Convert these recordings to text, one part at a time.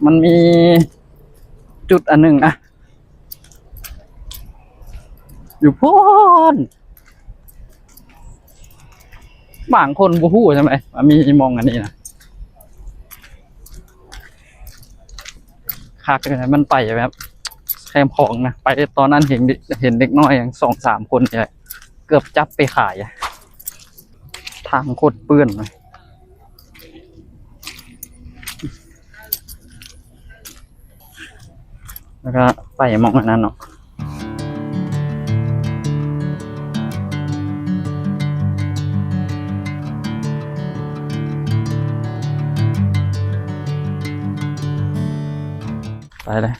ມັນມີຈຸດອັນໜຶ່ງນະ ຢູ່ພຸ້ນ ບາງຄົນບໍ່ຮູ້ໃຊ່ໄໝວ່າມີໝ່ອງອັນນີ້ນະ. ຄັກເລີຍ ມັນໄປແບບແຄມຂອງນະ ໄປຕອນນັ້ນເຫັນ ເຫັນເດັກນ້ອຍຫຍັງສອງສາມຄົນນີ້ແຫຼະ ເກືອບຈັບໄປຂາຍ. ທາງໂຄດເປື້ອນເລີຍ. ແລ້ວກໍໄປໝ່ອງອັນນັ້ນເນາະ ໄປເລີຍ.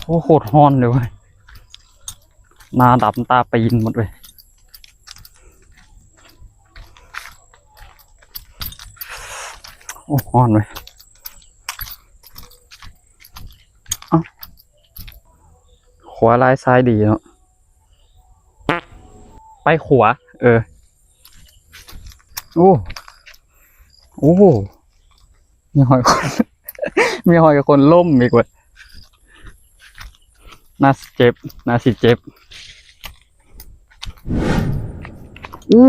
ໂອ້ ໂຄດຮ້ອນເລີຍເວີຍ ໜ້າດຳຕາປີນໝົດເວີຍ. ໂອ້ ຮ້ອນເວີຍ. ເອົ້າ ຂວາຫຼາຍຊ້າຍດີເນາະ ໄປຂວາ ເອີ. ໂອ້ ໂອ້ ມີຮອຍຄົນ ມີຮອຍຄົນລົ້ມອີກເວີຍ. ໜ້າຊິເຈັບ ໜ້າຊິເຈັບ. ໂອ້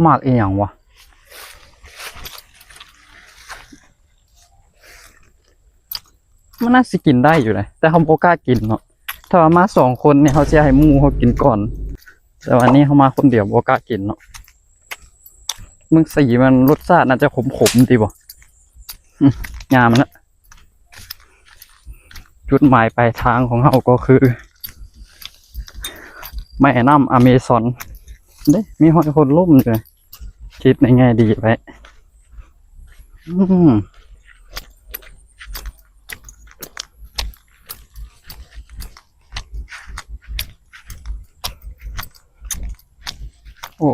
ໝາກອີ່ຫຍັງວະ? ມັນໜ້າຊິກິນໄດ້ຢູ່ເດ ແຕ່ເຮົາບໍ່ກ້າກິນເນາະ. ຖ້າວ່າມາສອງຄົນນີ້ ເຮົາຊິໃຫ້ໝູ່ເຮົາກິນກ່ອນ ແຕ່ວ່ານີ້ເຮົາມາຄົນດຽວ ບໍ່ກ້າກິນເນາະ. ເບິ່ງສີມັນ ລົດຊາດໜ້າຈະຂົມໆຕິບໍ່? ອືມ ຫຍ້າມັນນະ. ຈຸດໝາຍປາຍທາງຂອງເຮົາກໍຄື ແມ່ນ້ຳອາເມຊອນເດ້ ມີຮອຍຄົນລົ້ມຢູ່. ຄິດໃນແງ່ດີໄວ້. ອືມ ໂອ້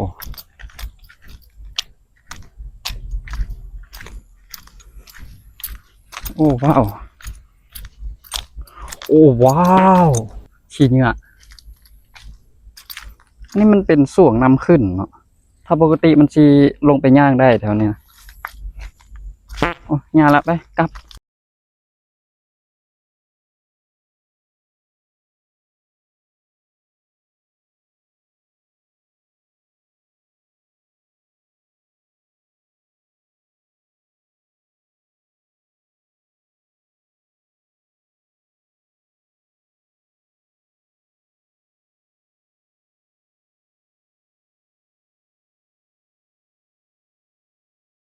ໂອ້ ວ້າວ ໂອ້ ວ້າວ ຂີ້ເຫຍື້ອ. ອັນນີ້ມັນເປັນຊ່ວງນ້ຳຂຶ້ນເນາະ ຖ້າປົກກະຕິມັນຊິລົງໄປຍ່າງໄດ້ແຖວນີ້ນະ. ໂອ້ ຍ່າງລະ ໄປ ກັບ.